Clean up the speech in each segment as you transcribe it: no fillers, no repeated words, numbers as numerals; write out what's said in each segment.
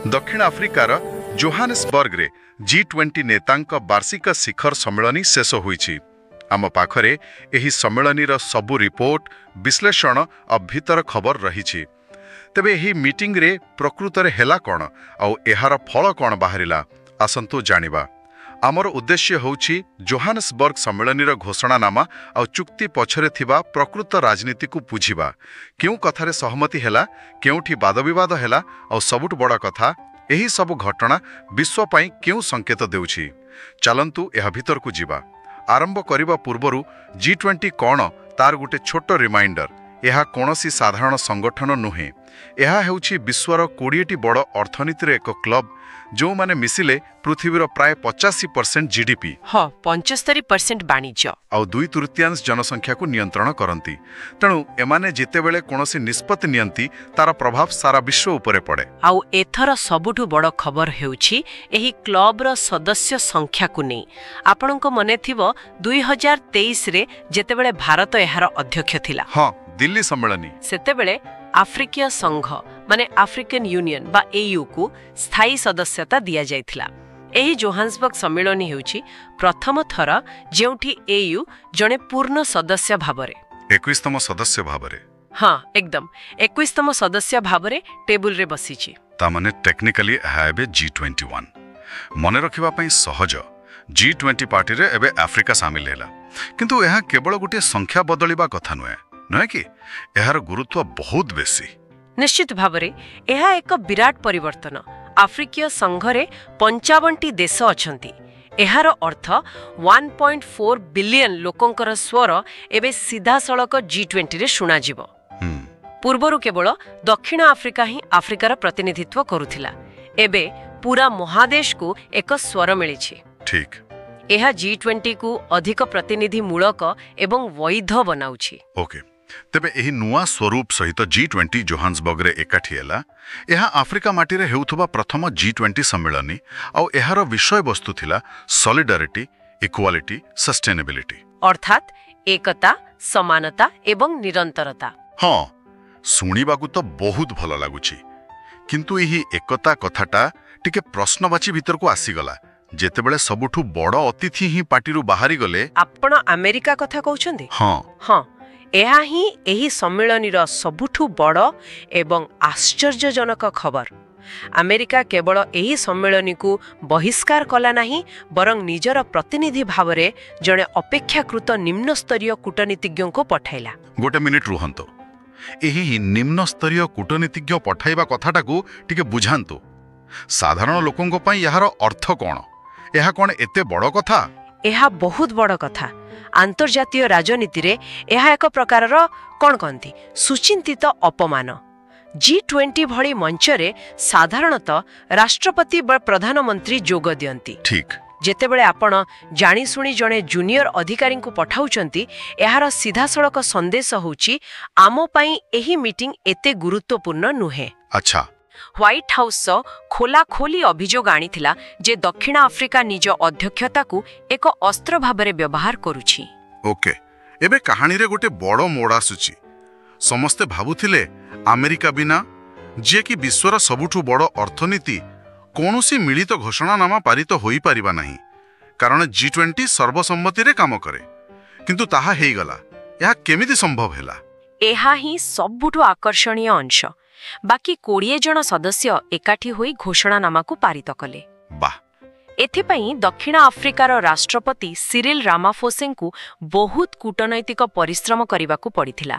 ଦକ୍ଷିଣ ଆଫ୍ରିକାର ଜୋହାନ୍ସବର୍ଗରେ ଜି-20 ନେତାଙ୍କ ବାର୍ଷିକ ଶିଖର ସମ୍ମିଳନୀ ଶେଷ ହୋଇଛି। ଆମ ପାଖରେ ଏହି ସମ୍ମିଳନୀର ସବୁ ରିପୋର୍ଟ, ବିଶ୍ଳେଷଣ ଆଉ ଭିତର ଖବର ରହିଛି। ତେବେ ଏହି ମିଟିଂରେ ପ୍ରକୃତରେ ହେଲା କ'ଣ ଆଉ ଏହାର ଫଳ କ'ଣ ବାହାରିଲା, ଆସନ୍ତୁ ଜାଣିବା। ଆମର ଉଦ୍ଦେଶ୍ୟ ହେଉଛି ଜୋହାନ୍ସବର୍ଗ ସମ୍ମିଳନୀର ଘୋଷଣାନାମା ଆଉ ଚୁକ୍ତି ପଛରେ ଥିବା ପ୍ରକୃତ ରାଜନୀତିକୁ ବୁଝିବା। କେଉଁ କଥାରେ ସହମତି ହେଲା, କେଉଁଠି ବାଦବିବାଦ ହେଲା, ଆଉ ସବୁଠୁ ବଡ଼ କଥା, ଏହି ସବୁ ଘଟଣା ବିଶ୍ୱ ପାଇଁ କେଉଁ ସଂକେତ ଦେଉଛି। ଚାଲନ୍ତୁ, ଏହା ଭିତରକୁ ଯିବା। ଆରମ୍ଭ କରିବା ପୂର୍ବରୁ ଜି-20 କ'ଣ, ତାର ଗୋଟେ ଛୋଟ ରିମାଇଣ୍ଡର। ଏହା କୌଣସି ସାଧାରଣ ସଂଗଠନ ନୁହେଁ। ଏହା ହେଉଛି ବିଶ୍ୱର 20ଟି ବଡ଼ ଅର୍ଥନୀତିର ଏକ କ୍ଲବ, ଯେଉଁମାନେ ମିଶିଲେ ପୃଥିବୀର ପ୍ରାୟ 85% ଜିଡିପି ହଁ, 75% ବାଣିଜ୍ୟ ଆଉ 2/3 ଜନସଂଖ୍ୟାକୁ ନିୟନ୍ତ୍ରଣ କରନ୍ତି। ତେଣୁ ଏମାନେ ଯେତେବେଳେ କୌଣସି ନିଷ୍ପତ୍ତି ନିଅନ୍ତି, ତାର ପ୍ରଭାବ ସାରା ବିଶ୍ୱ ଉପରେ ପଡ଼େ। ଆଉ ଏଥର ସବୁଠୁ ବଡ଼ ଖବର ହେଉଛି ଏହି କ୍ଲବର ସଦସ୍ୟ ସଂଖ୍ୟାକୁ ନେଇ। ଆପଣଙ୍କ ମନେ ଥିବ, 2023ରେ ଯେତେବେଳେ ଭାରତ ଏହାର ଅଧ୍ୟକ୍ଷ ଥିଲା, ହଁ, ଦିଲ୍ଲୀ ସମ୍ମିଳନୀ। ସେତେବେଳେ ଆଫ୍ରିକୀୟ ସଂଘ, ମାନେ ଆଫ୍ରିକାନ ୟୁନିୟନ ବା ଏୟୁକୁ ସ୍ଥାୟୀ ସଦସ୍ୟତା ଦିଆଯାଇଥିଲା। ଏହି ଜୋହାନ୍ସବର୍ଗ ସମ୍ମିଳନୀ ହେଉଛି ପ୍ରଥମ ଥର ଯେଉଁଠି ଏୟୁ ଜଣେ ପୂର୍ଣ୍ଣ ସଦସ୍ୟ ଭାବରେ, 21ତମ ସଦସ୍ୟ ଭାବରେ। ହଁ, ଏକଦମ, 21ତମ ସଦସ୍ୟ ଭାବରେ ଟେବୁଲରେ ବସିଛି। ତା ମାନେ ଟେକ୍ନିକାଲି ଏହା ଏବେ ଜି-21। ମନେ ରଖିବା ପାଇଁ ସହଜ, ଜି-20 ପାର୍ଟିରେ ଏବେ ଆଫ୍ରିକା ସାମିଲ ହେଲା। କିନ୍ତୁ ଏହା କେବଳ ଗୋଟିଏ ସଂଖ୍ୟା ବଦଳିବା କଥା ନୁହେଁ, ନୁହେଁ କି? ଏହାର ଗୁରୁତ୍ୱ ବହୁତ ବେଶୀ। ନିଶ୍ଚିତ ଭାବରେ, ଏହା ଏକ ବିରାଟ ପରିବର୍ତ୍ତନ। ଆଫ୍ରିକୀୟ ସଂଘରେ 55ଟି ଦେଶ ଅଛନ୍ତି। ଏହାର ଅର୍ଥ 1.4 ବିଲିୟନ ଲୋକଙ୍କର ସ୍ୱର ଏବେ ସିଧାସଳଖ ଜି-20ରେ ଶୁଣାଯିବ। ପୂର୍ବରୁ କେବଳ ଦକ୍ଷିଣ ଆଫ୍ରିକା ହିଁ ଆଫ୍ରିକାର ପ୍ରତିନିଧିତ୍ୱ କରୁଥିଲା। ଏବେ ପୁରା ମହାଦେଶକୁ ଏକ ସ୍ୱର ମିଳିଛି। ଏହା ଜି-20କୁ ଅଧିକ ପ୍ରତିନିଧିମୂଳକ ଏବଂ ବୈଧ ବନାଉଛି। ଓକେ, ତେବେ ଏହି ନୂଆ ସ୍ୱରୂପ ସହିତ ଜି-20 ଜୋହାନ୍ସବର୍ଗରେ ଏକାଠି ହେଲା। ଏହା ଆଫ୍ରିକା ମାଟିରେ ହେଉଥିବା ପ୍ରଥମ ଜି-20 ସମ୍ମିଳନୀ। ଆଉ ଏହାର ବିଷୟବସ୍ତୁ ଥିଲା ସଲିଡାରିଟି, ଇକ୍ୱାଲିଟି, ସଷ୍ଟେନେବିଲିଟି। ଅର୍ଥାତ୍ ଏକତା, ସମାନତା ଏବଂ ନିରନ୍ତରତା। ହଁ, ଶୁଣିବାକୁ ତ ବହୁତ ଭଲ ଲାଗୁଛି। କିନ୍ତୁ ଏହି ଏକତା କଥାଟା ଟିକେ ପ୍ରଶ୍ନବାଚୀ ଭିତରକୁ ଆସିଗଲା, ଯେତେବେଳେ ସବୁଠୁ ବଡ଼ ଅତିଥି ହିଁ ପାର୍ଟିରୁ ବାହାରିଗଲେ। ଆପଣ ଆମେରିକା କଥା କହୁଛନ୍ତି? ହଁ। ହଁ, ଏହା ହିଁ ଏହି ସମ୍ମିଳନୀର ସବୁଠୁ ବଡ଼ ଏବଂ ଆଶ୍ଚର୍ଯ୍ୟଜନକ ଖବର। ଆମେରିକା କେବଳ ଏହି ସମ୍ମିଳନୀକୁ ବହିଷ୍କାର କଲା ନାହିଁ, ବରଂ ନିଜର ପ୍ରତିନିଧି ଭାବରେ ଜଣେ ଅପେକ୍ଷାକୃତ ନିମ୍ନସ୍ତରୀୟ କୂଟନୀତିଜ୍ଞଙ୍କୁ ପଠାଇଲା। ଗୋଟେ ମିନିଟ୍ ରୁହନ୍ତୁ। ଏହି ନିମ୍ନସ୍ତରୀୟ କୂଟନୀତିଜ୍ଞ ପଠାଇବା କଥାଟାକୁ ଟିକେ ବୁଝାନ୍ତୁ। ସାଧାରଣ ଲୋକଙ୍କ ପାଇଁ ଏହାର ଅର୍ଥ କ'ଣ? ଏହା କ'ଣ ଏତେ ବଡ଼ କଥା? ଏହା ବହୁତ ବଡ଼ କଥା। ଆନ୍ତର୍ଜାତୀୟ ରାଜନୀତିରେ ଏହା ଏକ ପ୍ରକାରର, କ'ଣ କହନ୍ତି, ସୁଚିନ୍ତିତ ଅପମାନ। ଜି-20 ଭଳି ମଞ୍ଚରେ ସାଧାରଣତଃ ରାଷ୍ଟ୍ରପତି ବା ପ୍ରଧାନମନ୍ତ୍ରୀ ଯୋଗ ଦିଅନ୍ତି। ଯେତେବେଳେ ଆପଣ ଜାଣିଶୁଣି ଜଣେ ଜୁନିୟର ଅଧିକାରୀଙ୍କୁ ପଠାଉଛନ୍ତି, ଏହାର ସିଧାସଳଖ ସନ୍ଦେଶ ହେଉଛି, ଆମ ପାଇଁ ଏହି ମିଟିଂ ଏତେ ଗୁରୁତ୍ୱପୂର୍ଣ୍ଣ ନୁହେଁ। ହ୍ୱାଇଟ୍ ହାଉସ ଖୋଲାଖୋଲି ଅଭିଯୋଗ ଆଣିଥିଲା ଯେ ଦକ୍ଷିଣ ଆଫ୍ରିକା ନିଜ ଅଧ୍ୟକ୍ଷତାକୁ ଏକ ଅସ୍ତ୍ର ଭାବରେ ବ୍ୟବହାର କରୁଛି। ଓକେ, ଏବେ କାହାଣୀରେ ଗୋଟେ ବଡ଼ ମୋଡ଼ ଆସୁଛି। ସମସ୍ତେ ଭାବୁଥିଲେ ଆମେରିକା ବିନା, ଯିଏକି ବିଶ୍ୱର ସବୁଠୁ ବଡ଼ ଅର୍ଥନୀତି, କୌଣସି ମିଳିତ ଘୋଷଣାନାମା ପାରିତ ହୋଇପାରିବ ନାହିଁ, କାରଣ ଜି-20 ସର୍ବସମ୍ମତିରେ କାମ କରେ। କିନ୍ତୁ ତାହା ହେଇଗଲା। ଏହା କେମିତି ସମ୍ଭବ ହେଲା? ଏହା ହିଁ ସବୁଠୁ ଆକର୍ଷଣୀୟ ଅଂଶ। ବାକି 20 ଜଣ ସଦସ୍ୟ ଏକାଠି ହୋଇ ଘୋଷଣାନାମାକୁ ପାରିତ କଲେ। ଏଥିପାଇଁ ଦକ୍ଷିଣ ଆଫ୍ରିକାର ରାଷ୍ଟ୍ରପତି ସିରିଲ ରାମାଫୋସେଙ୍କୁ ବହୁତ କୂଟନୈତିକ ପରିଶ୍ରମ କରିବାକୁ ପଡ଼ିଥିଲା।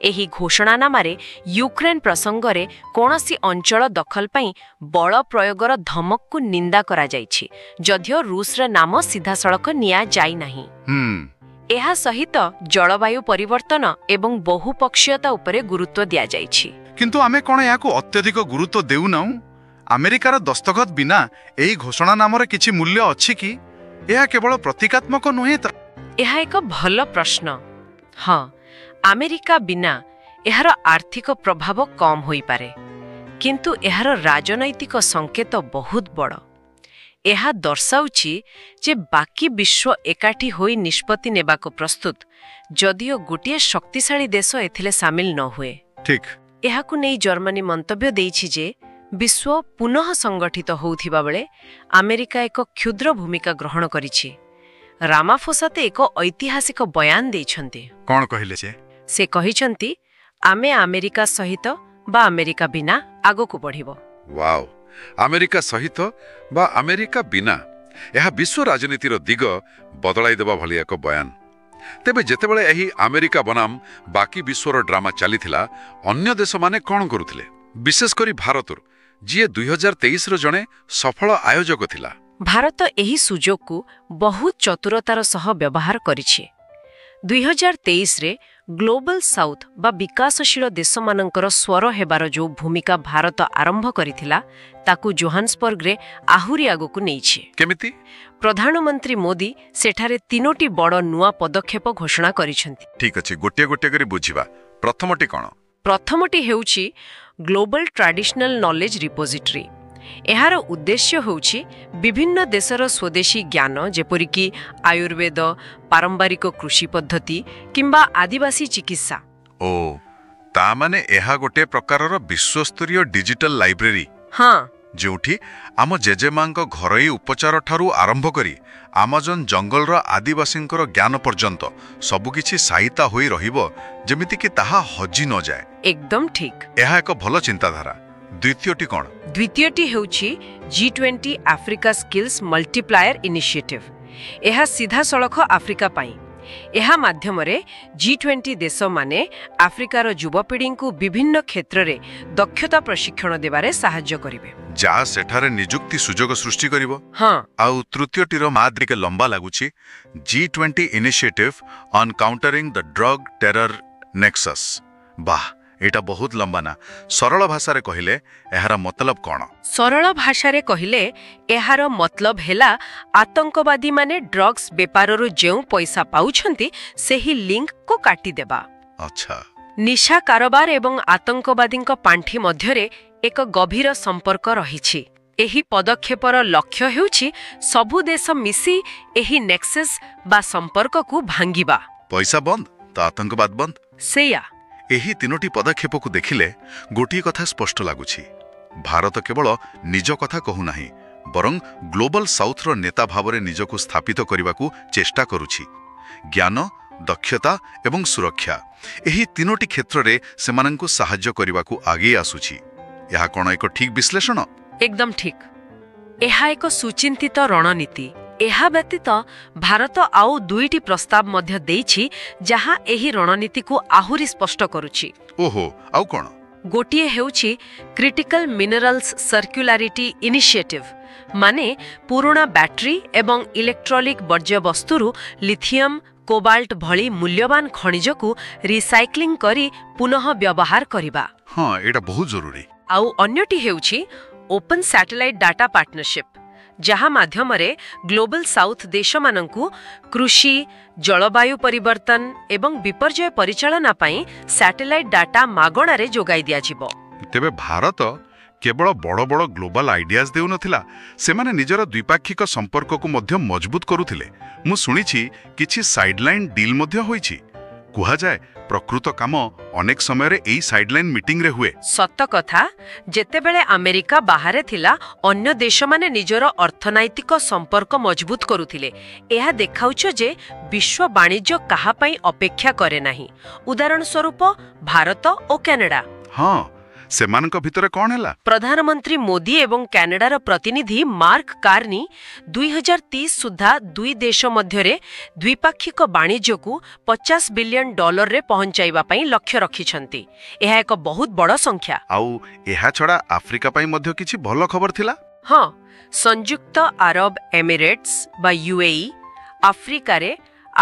ଏହି ଘୋଷଣାନାମାରେ ୟୁକ୍ରେନ୍ ପ୍ରସଙ୍ଗରେ କୌଣସି ଅଞ୍ଚଳ ଦଖଲ ପାଇଁ ବଳ ପ୍ରୟୋଗର ଧମକକୁ ନିନ୍ଦା କରାଯାଇଛି, ଯଦିଓ ରୁଷର ନାମ ସିଧାସଳଖ ନିଆଯାଇନାହିଁ। ଏହା ସହିତ ଜଳବାୟୁ ପରିବର୍ତ୍ତନ ଏବଂ ବହୁପକ୍ଷୀୟତା ଉପରେ ଗୁରୁତ୍ୱ ଦିଆଯାଇଛି। କିନ୍ତୁ ଆମେ କ'ଣ ଏହାକୁ ଅତ୍ୟଧିକ ଗୁରୁତ୍ୱ ଦେଉନାହୁଁ? ଆମେରିକାର ଦସ୍ତଖତ ବିନା ଏହି ଘୋଷଣାନାମାର କିଛି ମୂଲ୍ୟ ଅଛି କି? ଏହା କେବଳ ପ୍ରତୀକାତ୍ମକ ନୁହେଁ ତ? ଏହା ଏକ ଭଲ ପ୍ରଶ୍ନ। ହଁ, ଆମେରିକା ବିନା ଏହାର ଆର୍ଥିକ ପ୍ରଭାବ କମ୍ ହୋଇପାରେ, କିନ୍ତୁ ଏହାର ରାଜନୈତିକ ସଂକେତ ବହୁତ ବଡ଼। ଏହା ଦର୍ଶାଉଛି ଯେ ବାକି ବିଶ୍ୱ ଏକାଠି ହୋଇ ନିଷ୍ପତ୍ତି ନେବାକୁ ପ୍ରସ୍ତୁତ, ଯଦିଓ ଗୋଟିଏ ଶକ୍ତିଶାଳୀ ଦେଶ ଏଥିରେ ସାମିଲ ନ ହୁଏ। ଏହାକୁ ନେଇ ଜର୍ମାନୀ ମନ୍ତବ୍ୟ ଦେଇଛି ଯେ ବିଶ୍ୱ ପୁନଃ ସଂଗଠିତ ହେଉଥିବା ବେଳେ ଆମେରିକା ଏକ କ୍ଷୁଦ୍ର ଭୂମିକା ଗ୍ରହଣ କରିଛି। ରାମାଫୋସା ତ ଏକ ଐତିହାସିକ ବୟାନ ଦେଇଛନ୍ତି। କ'ଣ କହିଲେ ସେ? ସେ କହିଛନ୍ତି, ଆମେ ଆମେରିକା ସହିତ ବା ଆମେରିକା ବିନା ଆଗକୁ ବଢ଼ିବ। ୱାଓ! ଆମେରିକା ସହିତ ବା ଆମେରିକା ବିନା, ଏହା ବିଶ୍ୱ ରାଜନୀତିର ଦିଗ ବଦଳାଇ ଦେବା ଭଳି ଏକ ବୟାନ। ତେବେ ଯେତେବେଳେ ଏହି ଆମେରିକା ବନାମ ବାକି ବିଶ୍ୱର ଡ୍ରାମା ଚାଲିଥିଲା, ଅନ୍ୟ ଦେଶମାନେ କ'ଣ କରୁଥିଲେ? ବିଶେଷ କରି ଭାରତରୁ, ଯିଏ 2023ର ଜଣେ ସଫଳ ଆୟୋଜକ ଥିଲା। ଭାରତ ଏହି ସୁଯୋଗକୁ ବହୁତ ଚତୁରତାର ସହ ବ୍ୟବହାର କରିଛି। 2023ରେ ଗ୍ଲୋବାଲ ସାଉଥ୍ ବା ବିକାଶଶୀଳ ଦେଶମାନଙ୍କର ସ୍ୱର ହେବାର ଯେଉଁ ଭୂମିକା ଭାରତ ଆରମ୍ଭ କରିଥିଲା, ତାକୁ ଜୋହାନ୍ସବର୍ଗରେ ଆହୁରି ଆଗକୁ ନେଇଛି। କେମିତି? ପ୍ରଧାନମନ୍ତ୍ରୀ ମୋଦି ସେଠାରେ ତିନୋଟି ବଡ଼ ନୂଆ ପଦକ୍ଷେପ ଘୋଷଣା କରିଛନ୍ତି। ଠିକ୍ ଅଛି, ଗୋଟିଏ ଗୋଟିଏ କରି ବୁଝିବା। ପ୍ରଥମଟି କ'ଣ? ପ୍ରଥମଟି ହେଉଛି ଗ୍ଲୋବାଲ ଟ୍ରାଡିସନାଲ ନଲେଜ ରିପୋଜିଟରୀ। ଏହାର ଉଦ୍ଦେଶ୍ୟ ହେଉଛି ବିଭିନ୍ନ ଦେଶର ସ୍ୱଦେଶୀ ଜ୍ଞାନ, ଯେପରିକି ଆୟୁର୍ବେଦ, ପାରମ୍ପରିକ କୃଷି ପଦ୍ଧତି କିମ୍ବା ଆଦିବାସୀ ଚିକିତ୍ସା। ଓ, ତା ମାନେ ଏହା ଗୋଟିଏ ପ୍ରକାରର ବିଶ୍ୱସ୍ତରୀୟ ଡିଜିଟାଲ ଲାଇବ୍ରେରୀ, ଯେଉଁଠି ଆମ ଜେଜେମାଙ୍କ ଘରୋଇ ଉପଚାର ଠାରୁ ଆରମ୍ଭ କରି ଆମାଜନ ଜଙ୍ଗଲର ଆଦିବାସୀଙ୍କର ଜ୍ଞାନ ପର୍ଯ୍ୟନ୍ତ ସବୁକିଛି ସାଇତା ହୋଇ ରହିବ, ଯେମିତିକି ତାହା ହଜି ନଯାଏ। ଏକଦମ ଠିକ୍। ଏହା ଏକ ଭଲ ଚିନ୍ତାଧାରା। ଦ୍ୱିତୀୟଟି କ'ଣ? ଦ୍ୱିତୀୟଟି ହେଉଛି G20 Africa skills multiplier initiative. ଏହା ସିଧାସଳଖ ଆଫ୍ରିକା ପାଇଁ। ଏହା ମାଧ୍ୟମରେ ଜି20 ଦେଶମାନେ ଆଫ୍ରିକାର ଯୁବପିଢ଼ିଙ୍କୁ ବିଭିନ୍ନ କ୍ଷେତ୍ରରେ ଦକ୍ଷତା ପ୍ରଶିକ୍ଷଣ ଦେବାରେ ସାହାଯ୍ୟ କରିବେ, ଯାହା ସେଠାରେ ନିଯୁକ୍ତି ସୁଯୋଗ ସୃଷ୍ଟି କରିବ। ଆଉ ତୃତୀୟଟିର ନାଁ ଟିକେ ଲମ୍ବା ଲାଗୁଛି, G20 Initiative on Countering the Drug Terror Nexus। ବାহ, ଏଇଟା ବହୁତ ଲମ୍ବା ନାଁ। ସରଳ ଭାଷାରେ କହିଲେ ଏହାର ମତଲବ କ'ଣ? ସରଳ ଭାଷାରେ କହିଲେ ଏହାର ମତଲବ ହେଲା, ଆତଙ୍କବାଦୀମାନେ ଡ୍ରଗ୍ସ ବେପାରରୁ ଯେଉଁ ପଇସା ପାଉଛନ୍ତି, ସେହି ଲିଙ୍କକୁ କାଟିଦେବା। ନିଶା କାରବାର ଏବଂ ଆତଙ୍କବାଦୀଙ୍କ ପାଣ୍ଠି ମଧ୍ୟରେ ଏକ ଗଭୀର ସମ୍ପର୍କ ରହିଛି। ଏହି ପଦକ୍ଷେପର ଲକ୍ଷ୍ୟ ହେଉଛି ସବୁ ଦେଶ ମିଶି ଏହି ନେକ୍ସେସ୍ ବା ସମ୍ପର୍କକୁ ଭାଙ୍ଗିବା। ପଇସା ବନ୍ଦ ତ ଆତଙ୍କବାଦ ବନ୍ଦ। ସେଇଆ। ଏହି ତିନୋଟି ପଦକ୍ଷେପକୁ ଦେଖିଲେ ଗୋଟିଏ କଥା ସ୍ପଷ୍ଟ ଲାଗୁଛି। ଭାରତ କେବଳ ନିଜ କଥା କହୁନାହିଁ, ବରଂ ଗ୍ଲୋବାଲ ସାଉଥର ନେତା ଭାବରେ ନିଜକୁ ସ୍ଥାପିତ କରିବାକୁ ଚେଷ୍ଟା କରୁଛି। ଜ୍ଞାନ, ଦକ୍ଷତା ଏବଂ ସୁରକ୍ଷା, ଏହି ତିନୋଟି କ୍ଷେତ୍ରରେ ସେମାନଙ୍କୁ ସାହାଯ୍ୟ କରିବାକୁ ଆଗେଇ ଆସୁଛି। ଏହା କ'ଣ ଏକ ଠିକ୍ ବିଶ୍ଳେଷଣ? ଏକଦମ ଠିକ୍। ଏହା ଏକ ସୁଚିନ୍ତିତ ରଣନୀତି। ଏହା ବ୍ୟତୀତ ଭାରତ ଆଉ ଦୁଇଟି ପ୍ରସ୍ତାବ ମଧ୍ୟ ଦେଇଛି, ଯାହା ଏହି ରଣନୀତିକୁ ଆହୁରି ସ୍ପଷ୍ଟ କରୁଛି। ଓହୋ, ଆଉ କ'ଣ? ଗୋଟିଏ ହେଉଛି କ୍ରିଟିକାଲ ମିନେରାଲ୍ସ ସର୍କ୍ୟୁଲାରିଟି ଇନିସିଏଟିଭ୍, ମାନେ ପୁରୁଣା ବ୍ୟାଟେରୀ ଏବଂ ଇଲେକ୍ଟ୍ରୋନିକ୍ ବର୍ଜ୍ୟବସ୍ତୁରୁ ଲିଥିୟମ୍, କୋବାଲ୍ଟ ଭଳି ମୂଲ୍ୟବାନ ଖଣିଜକୁ ରିସାଇକ୍ଲିଂ କରି ପୁନଃ ବ୍ୟବହାର କରିବା। ହଁ, ଏଇଟା ବହୁତ ଜରୁରୀ। ଆଉ ଅନ୍ୟଟି ହେଉଛି ଓପନ୍ ସ୍ୟାଟେଲାଇଟ୍ ଡାଟା ପାର୍ଟନରସିପ୍, ଯାହା ମାଧ୍ୟମରେ ଗ୍ଲୋବାଲ ସାଉଥ୍ ଦେଶମାନଙ୍କୁ କୃଷି, ଜଳବାୟୁ ପରିବର୍ତ୍ତନ ଏବଂ ବିପର୍ଯ୍ୟୟ ପରିଚାଳନା ପାଇଁ ସ୍ୟାଟେଲାଇଟ୍ ଡାଟା ମାଗଣାରେ ଯୋଗାଇ ଦିଆଯିବ। ତେବେ ଭାରତ କେବଳ ବଡ଼ ବଡ଼ ଗ୍ଲୋବାଲ ଆଇଡିଆଜ ଦେଉନଥିଲା, ସେମାନେ ନିଜର ଦ୍ୱିପାକ୍ଷିକ ସମ୍ପର୍କକୁ ମଧ୍ୟ ମଜବୁତ କରୁଥିଲେ। ମୁଁ ଶୁଣିଛି କିଛି ସାଇଡଲାଇନ୍ ଡିଲ୍ ମଧ୍ୟ ହୋଇଛି। କୁହାଯାଏ ପ୍ରକୃତ କାମ ଅନେକ ସମୟରେ ଏଇ ସାଇଡଲାଇନ୍ ମିଟିଂରେ ହୁଏ। ସତ କଥା। ଯେତେବେଳେ ଆମେରିକା ବାହାରେ ଥିଲା, ଅନ୍ୟ ଦେଶମାନେ ନିଜର ଅର୍ଥନୈତିକ ସମ୍ପର୍କ ମଜବୁତ କରୁଥିଲେ। ଏହା ଦେଖାଉଛି ଯେ ବିଶ୍ୱ ବାଣିଜ୍ୟ କାହା ପାଇଁ ଅପେକ୍ଷା କରେ ନାହିଁ। ଉଦାହରଣ ସ୍ୱରୂପ ଭାରତ ଓ କାନାଡା। ହଁ, ସେମାନଙ୍କ ଭିତରେ କ'ଣ ହେଲା? ପ୍ରଧାନମନ୍ତ୍ରୀ ମୋଦି ଏବଂ କାନାଡାର ପ୍ରତିନିଧି ମାର୍କ କାର୍ନି 2030 ସୁଦ୍ଧା ଦୁଇ ଦେଶ ମଧ୍ୟରେ ଦ୍ୱିପାକ୍ଷିକ ବାଣିଜ୍ୟକୁ 50 ବିଲିୟନ ଡଲାରରେ ପହଞ୍ଚାଇବା ପାଇଁ ଲକ୍ଷ୍ୟ ରଖିଛନ୍ତି। ଏହା ଏକ ବହୁତ ବଡ଼ ସଂଖ୍ୟା। ଆଉ ଏହା ଛଡ଼ା ଆଫ୍ରିକା ପାଇଁ ମଧ୍ୟ କିଛି ଭଲ ଖବର ଥିଲା। ହଁ, ସଂଯୁକ୍ତ ଆରବ ଏମିରେଟ୍ସ ବା ୟୁଏଇ ଆଫ୍ରିକାରେ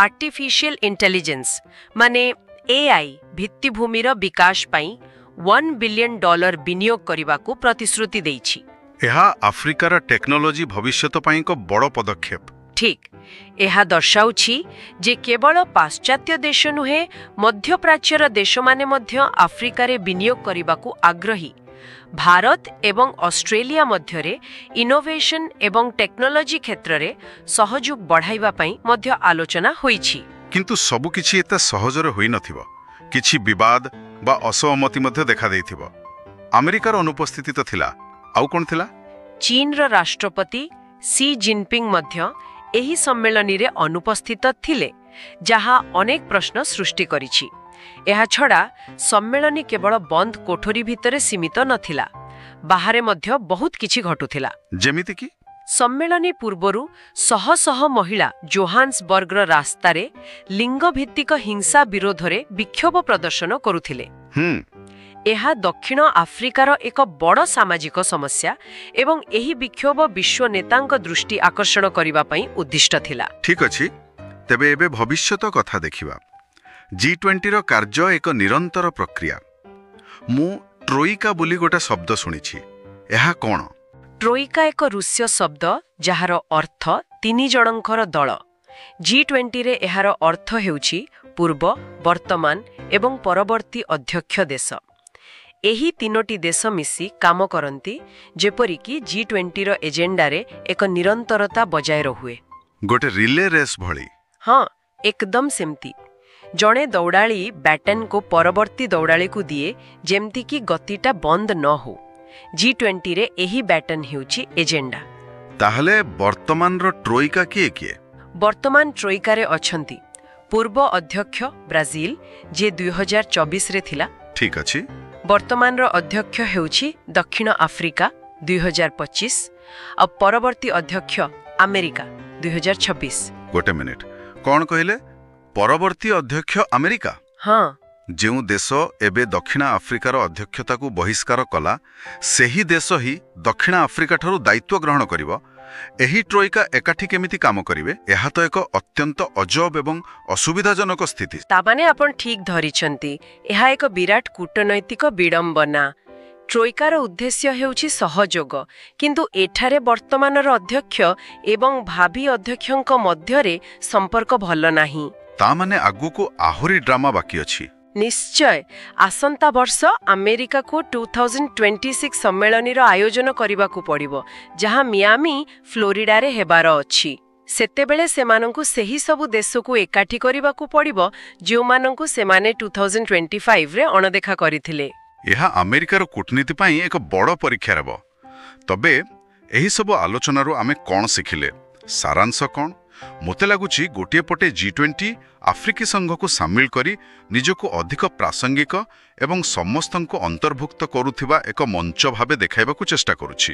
ଆର୍ଟିଫିସିଆଲ ଇଣ୍ଟେଲିଜେନ୍ସ ମାନେ ଏଆଇ ଭିତ୍ତିଭୂମିର ବିକାଶ ପାଇଁ 1 ବିଲିୟନ ଡଲାର ବିନିଯୋଗ କରିବାକୁ ପ୍ରତିଶ୍ରୁତି ଦେଇଛି। ଏହା ଆଫ୍ରିକାର ଟେକ୍ନୋଲୋଜି ଭବିଷ୍ୟତ ପାଇଁ ଏକ ବଡ଼ ପଦକ୍ଷେପ। ଠିକ୍। ଏହା ଦର୍ଶାଉଛି ଯେ କେବଳ ପାଶ୍ଚାତ୍ୟ ଦେଶ ନୁହେଁ, ମଧ୍ୟପ୍ରାଚ୍ୟର ଦେଶମାନେ ମଧ୍ୟ ଆଫ୍ରିକାରେ ବିନିଯୋଗ କରିବାକୁ ଆଗ୍ରହୀ। ଭାରତ ଏବଂ ଅଷ୍ଟ୍ରେଲିଆ ମଧ୍ୟରେ ଇନୋଭେସନ ଏବଂ ଟେକ୍ନୋଲୋଜି କ୍ଷେତ୍ରରେ ସହଯୋଗ ବଢ଼ାଇବା ପାଇଁ ମଧ୍ୟ ଆଲୋଚନା ହୋଇଛି। କିନ୍ତୁ ସବୁକିଛି ଏତେ ସହଜରେ ହୋଇନଥିବ। କିଛି ବିବାଦ ବା ଅସହମତି ମଧ୍ୟ ଦେଖାଦେଇଥିବ। ଆମେରିକାର ଅନୁପସ୍ଥିତି ତ ଥିଲା। ଆଉ କ'ଣ ଥିଲା? ଚୀନର ରାଷ୍ଟ୍ରପତି ସି ଜିନପିଙ୍ଗ ମଧ୍ୟ ଏହି ସମ୍ମିଳନୀରେ ଅନୁପସ୍ଥିତ ଥିଲେ, ଯାହା ଅନେକ ପ୍ରଶ୍ନ ସୃଷ୍ଟି କରିଛି। ଏହାଛଡ଼ା ସମ୍ମିଳନୀ କେବଳ ବନ୍ଦ କୋଠରୀ ଭିତରେ ସୀମିତ ନଥିଲା, ବାହାରେ ମଧ୍ୟ ବହୁତ କିଛି ଘଟୁଥିଲା। ଯେମିତିକି? ସମ୍ମିଳନୀ ପୂର୍ବରୁ ଶହ ଶହ ମହିଳା ଜୋହାନ୍ସବର୍ଗର ରାସ୍ତାରେ ଲିଙ୍ଗଭିତ୍ତିକ ହିଂସା ବିରୋଧରେ ବିକ୍ଷୋଭ ପ୍ରଦର୍ଶନ କରୁଥିଲେ। ଏହା ଦକ୍ଷିଣ ଆଫ୍ରିକାର ଏକ ବଡ଼ ସାମାଜିକ ସମସ୍ୟା ଏବଂ ଏହି ବିକ୍ଷୋଭ ବିଶ୍ୱ ନେତାଙ୍କ ଦୃଷ୍ଟି ଆକର୍ଷଣ କରିବା ପାଇଁ ଉଦ୍ଦିଷ୍ଟ ଥିଲା। ଠିକ୍ ଅଛି, ତେବେ ଏବେ ଭବିଷ୍ୟତ କଥା ଦେଖିବା। ଜି-20ର କାର୍ଯ୍ୟ ଏକ ନିରନ୍ତର ପ୍ରକ୍ରିୟା। ମୁଁ ଟ୍ରୋଇକା ବୋଲି ଗୋଟେ ଶବ୍ଦ ଶୁଣିଛି। ଏହା କ'ଣ? ଟ୍ରୋଇକା ଏକ ରୁଷୀୟ ଶବ୍ଦ, ଯାହାର ଅର୍ଥ ତିନି ଜଣଙ୍କର ଦଳ। ଜି-20ରେ ଏହାର ଅର୍ଥ ହେଉଛି ପୂର୍ବ, ବର୍ତ୍ତମାନ ଏବଂ ପରବର୍ତ୍ତୀ ଅଧ୍ୟକ୍ଷ ଦେଶ। ଏହି ତିନୋଟି ଦେଶ ମିଶି କାମ କରନ୍ତି, ଯେପରିକି ଜି-20ର ଏଜେଣ୍ଡାରେ ଏକ ନିରନ୍ତରତା ବଜାୟ ରହୁଏ। ଗୋଟେ ରିଲେ ରେସ୍ ଭଳି? ହଁ, ଏକଦମ ସେମିତି। ଜଣେ ଦୌଡ଼ାଳି ବ୍ୟାଟନ୍କୁ ପରବର୍ତ୍ତୀ ଦୌଡ଼ାଳିକୁ ଦିଏ, ଯେମିତିକି ଗତିଟା ବନ୍ଦ ନ ହଉ। ଜି-20ରେ ଏହି ବ୍ୟାଟନ୍ ହେଉଛି ଏଜେଣ୍ଡା। ତାହେଲେ ବର୍ତ୍ତମାନର ଟ୍ରୋଇକା କିଏ କିଏ? ବର୍ତ୍ତମାନ ଟ୍ରୋଇକାରେ ଅଛନ୍ତି ପୂର୍ବ ଅଧ୍ୟକ୍ଷ ବ୍ରାଜିଲ, ଯିଏ 2024ରେ ଥିଲା। ଠିକ୍ ଅଛି। ବର୍ତ୍ତମାନର ଅଧ୍ୟକ୍ଷ ହେଉଛି ଦକ୍ଷିଣ ଆଫ୍ରିକା, 2025, ଆଉ ପରବର୍ତ୍ତୀ ଅଧ୍ୟକ୍ଷ ଆମେରିକା, 2026। ଗୋଟେ ମିନିଟ୍, କ'ଣ କହିଲେ? ପରବର୍ତ୍ତୀ ଅଧ୍ୟକ୍ଷ ଆମେରିକା? ହଁ। ଯେଉଁ ଦେଶ ଏବେ ଦକ୍ଷିଣ ଆଫ୍ରିକାର ଅଧ୍ୟକ୍ଷତାକୁ ବହିଷ୍କାର କଲା, ସେହି ଦେଶ ହିଁ ଦକ୍ଷିଣ ଆଫ୍ରିକାଠାରୁ ଦାୟିତ୍ୱ ଗ୍ରହଣ କରିବ? ଏହି ଟ୍ରୋଇକା ଏକାଠି କେମିତି କାମ କରିବେ? ଏହା ତ ଏକ ଅତ୍ୟନ୍ତ ଅଜବ ଏବଂ ଅସୁବିଧାଜନକ ସ୍ଥିତି। ତାମାନେ ଆପଣ ଠିକ୍ ଧରିଛନ୍ତି। ଏହା ଏକ ବିରାଟ କୂଟନୈତିକ ବିଡ଼ମ୍ବନା। ଟ୍ରୋଇକାର ଉଦ୍ଦେଶ୍ୟ ହେଉଛି ସହଯୋଗ, କିନ୍ତୁ ଏଠାରେ ବର୍ତ୍ତମାନର ଅଧ୍ୟକ୍ଷ ଏବଂ ଭାବି ଅଧ୍ୟକ୍ଷଙ୍କ ମଧ୍ୟରେ ସମ୍ପର୍କ ଭଲ ନାହିଁ। ତା ମାନେ ଆଗକୁ ଆହୁରି ଡ୍ରାମା ବାକି ଅଛି। ନିଶ୍ଚୟ। ଆସନ୍ତା ବର୍ଷ ଆମେରିକାକୁ 2026 ସମ୍ମିଳନୀର ଆୟୋଜନ କରିବାକୁ ପଡ଼ିବ, ଯାହା ମିଆମି, ଫ୍ଲୋରିଡାରେ ହେବାର ଅଛି। ସେତେବେଳେ ସେମାନଙ୍କୁ ସେହି ସବୁ ଦେଶକୁ ଏକାଠି କରିବାକୁ ପଡ଼ିବ, ଯେଉଁମାନଙ୍କୁ ସେମାନେ 2025ରେ ଅଣଦେଖା କରିଥିଲେ। ଏହା ଆମେରିକାର କୂଟନୀତି ପାଇଁ ଏକ ବଡ଼ ପରୀକ୍ଷା ହେବ। ତବେ ଏହିସବୁ ଆଲୋଚନାରୁ ଆମେ କ'ଣ ଶିଖିଲେ? ସାରାଂଶ କ'ଣ? ମୋତେ ଲାଗୁଛି ଗୋଟିଏ ପଟେ ଜି-20 ଆଫ୍ରିକୀ ସଂଘକୁ ସାମିଲ କରି ନିଜକୁ ଅଧିକ ପ୍ରାସଙ୍ଗିକ ଏବଂ ସମସ୍ତଙ୍କୁ ଅନ୍ତର୍ଭୁକ୍ତ କରୁଥିବା ଏକ ମଞ୍ଚ ଭାବେ ଦେଖାଇବାକୁ ଚେଷ୍ଟା କରୁଛି।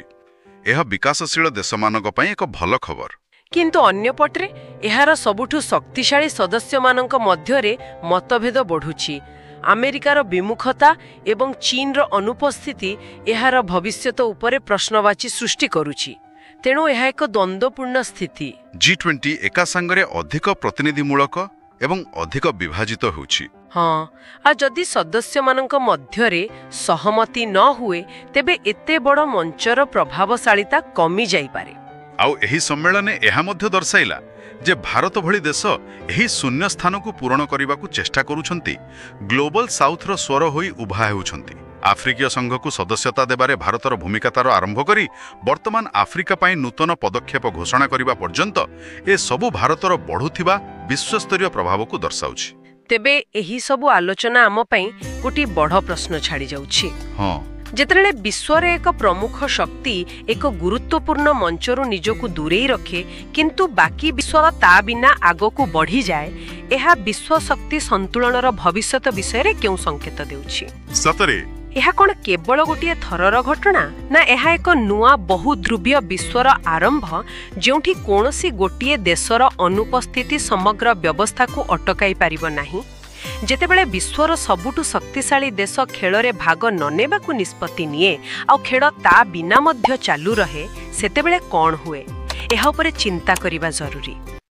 ଏହା ବିକାଶଶୀଳ ଦେଶମାନଙ୍କ ପାଇଁ ଏକ ଭଲ ଖବର। କିନ୍ତୁ ଅନ୍ୟପଟରେ ଏହାର ସବୁଠୁ ଶକ୍ତିଶାଳୀ ସଦସ୍ୟମାନଙ୍କ ମଧ୍ୟରେ ମତଭେଦ ବଢ଼ୁଛି। ଆମେରିକାର ବିମୁଖତା ଏବଂ ଚୀନର ଅନୁପସ୍ଥିତି ଏହାର ଭବିଷ୍ୟତ ଉପରେ ପ୍ରଶ୍ନବାଚୀ ସୃଷ୍ଟି କରୁଛି। ତେଣୁ ଏହା ଏକ ଦ୍ୱନ୍ଦ୍ୱପୂର୍ଣ୍ଣ ସ୍ଥିତି। ଜି-20 ଏକା ସାଙ୍ଗରେ ଅଧିକ ପ୍ରତିନିଧିମୂଳକ ଏବଂ ଅଧିକ ବିଭାଜିତ ହେଉଛି। ହଁ, ଆଉ ଯଦି ସଦସ୍ୟମାନଙ୍କ ମଧ୍ୟରେ ସହମତି ନ ହୁଏ, ତେବେ ଏତେ ବଡ଼ ମଞ୍ଚର ପ୍ରଭାବଶାଳୀତା କମି ଯାଇପାରେ। ଆଉ ଏହି ସମ୍ମିଳନୀ ଏହା ମଧ୍ୟ ଦର୍ଶାଇଲା ଯେ ଭାରତ ଭଳି ଦେଶ ଏହି ଶୂନ୍ୟ ସ୍ଥାନକୁ ପୂରଣ କରିବାକୁ ଚେଷ୍ଟା କରୁଛନ୍ତି, ଗ୍ଲୋବାଲ ସାଉଥର ସ୍ୱର ହୋଇ ଉଭା ହେଉଛନ୍ତି। ଆଫ୍ରିକୀୟ ସଂଘକୁ ସଦସ୍ୟତା ଦେବାରେ ଭାରତର ଭୂମିକାଠାରୁ ଆରମ୍ଭ କରି ବର୍ତ୍ତମାନ ଆଫ୍ରିକା ପାଇଁ ନୂତନ ପଦକ୍ଷେପ ଘୋଷଣା କରିବା ପର୍ଯ୍ୟନ୍ତ, ଏସବୁ ଭାରତର ବଢ଼ୁଥିବା ବିଶ୍ୱସ୍ତରୀୟ ପ୍ରଭାବକୁ ଦର୍ଶାଉଛି। ତେବେ ଏହି ସବୁ ଆଲୋଚନା ଆମ ପାଇଁ ଗୋଟିଏ ବଡ଼ ପ୍ରଶ୍ନ ଛାଡ଼ି ଯାଉଛି। ଯେତେବେଳେ ବିଶ୍ୱରେ ଏକ ପ୍ରମୁଖ ଶକ୍ତି ଏକ ଗୁରୁତ୍ୱପୂର୍ଣ୍ଣ ମଞ୍ଚରୁ ନିଜକୁ ଦୂରେଇ ରଖେ, କିନ୍ତୁ ବାକି ବିଶ୍ୱ ତା ବିନା ଆଗକୁ ବଢ଼ିଯାଏ, ଏହା ବିଶ୍ୱ ଶକ୍ତି ସନ୍ତୁଳନର ଭବିଷ୍ୟତ ବିଷୟରେ କେଉଁ ସଂକେତ ଦେଉଛି? ସତରେ। ଏହା କ'ଣ କେବଳ ଗୋଟିଏ ଥରର ଘଟଣା, ନା ଏହା ଏକ ନୂଆ ବହୁଧ୍ରୁବୀୟ ବିଶ୍ୱର ଆରମ୍ଭ, ଯେଉଁଠି କୌଣସି ଗୋଟିଏ ଦେଶର ଅନୁପସ୍ଥିତି ସମଗ୍ର ବ୍ୟବସ୍ଥାକୁ ଅଟକାଇ ପାରିବ ନାହିଁ? ଯେତେବେଳେ ବିଶ୍ୱର ସବୁଠୁ ଶକ୍ତିଶାଳୀ ଦେଶ ଖେଳରେ ଭାଗ ନ ନେବାକୁ ନିଷ୍ପତ୍ତି ନିଏ, ଆଉ ଖେଳ ତା ବିନା ମଧ୍ୟ ଚାଲୁ ରହେ, ସେତେବେଳେ କ'ଣ ହୁଏ? ଏହା ଉପରେ ଚିନ୍ତା କରିବା ଜରୁରୀ।